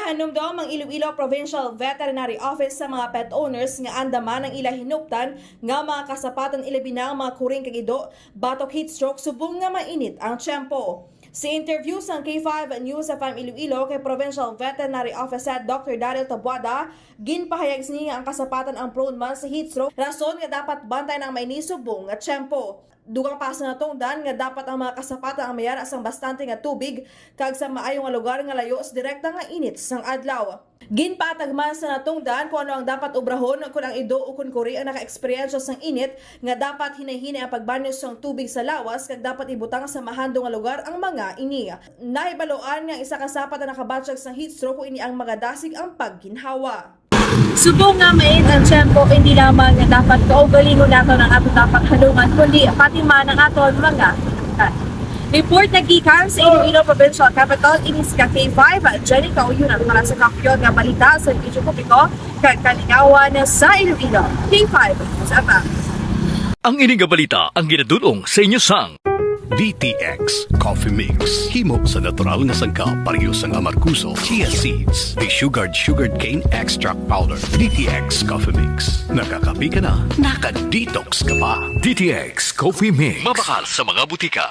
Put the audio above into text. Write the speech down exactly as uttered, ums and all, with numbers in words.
Hinumdom ang Iloilo Provincial Veterinary Office sa mga pet owners nga andam man ang ila hinuptan nga mga kasapatan, ilabi na ang mga kuring kag ido batok heat stroke subong nga mainit ang tiyempo. Sa interview sang K five News F M Iloilo kay Provincial Veterinary Officer Doctor Daryl Tabuada, ginpahayag sini nga ang kasapatan ang prone man sa heat stroke, rason nga dapat bantayan ang mainit subong nga tiyempo. Dugang pa sa natungdan nga dapat ang mga kasapatan ang mayara sang bastante nga tubig kag sa maayo nga lugar nga layo sa direkta nga init sang adlaw. Ginpatag man sa natungdan kung ano ang dapat obrahon kung ang ido o kung kuri ang naka-eksperyensya sang init, nga dapat hinay-hinay ang pagbanyo sang tubig sa lawas kag dapat ibutang sa mahandom nga lugar ang mga ini. Nahibaluan nga isa ka sapat ang nakabatyag sang heat stroke kung ini ang magadasig ang pagginhawa. Subong nga mainit ang tiyempo, hindi lamang nga dapat kaugalingon naton ang aton dapat halungan, kundi pati man ang aton mga kalutan. Report nagikan sa Iloilo Provincial Capitol, ini si ka K five, Jenny Kauyonan para sa Kampiyon nga Balita sa Radyo Publiko kag Kalingawan sa Iloilo. K five News F M. Ang ini nga balita ang ginadul-ong sa inyo sang D T X Coffee Mix. Himo sa natural nga sangkap, pareho sang amargoso, chia seeds, desugared sugarcane extract powder. D T X Coffee Mix. Nakakape ka na, naka-detox ka pa. D T X Coffee Mix. Mabakal sa mga butika.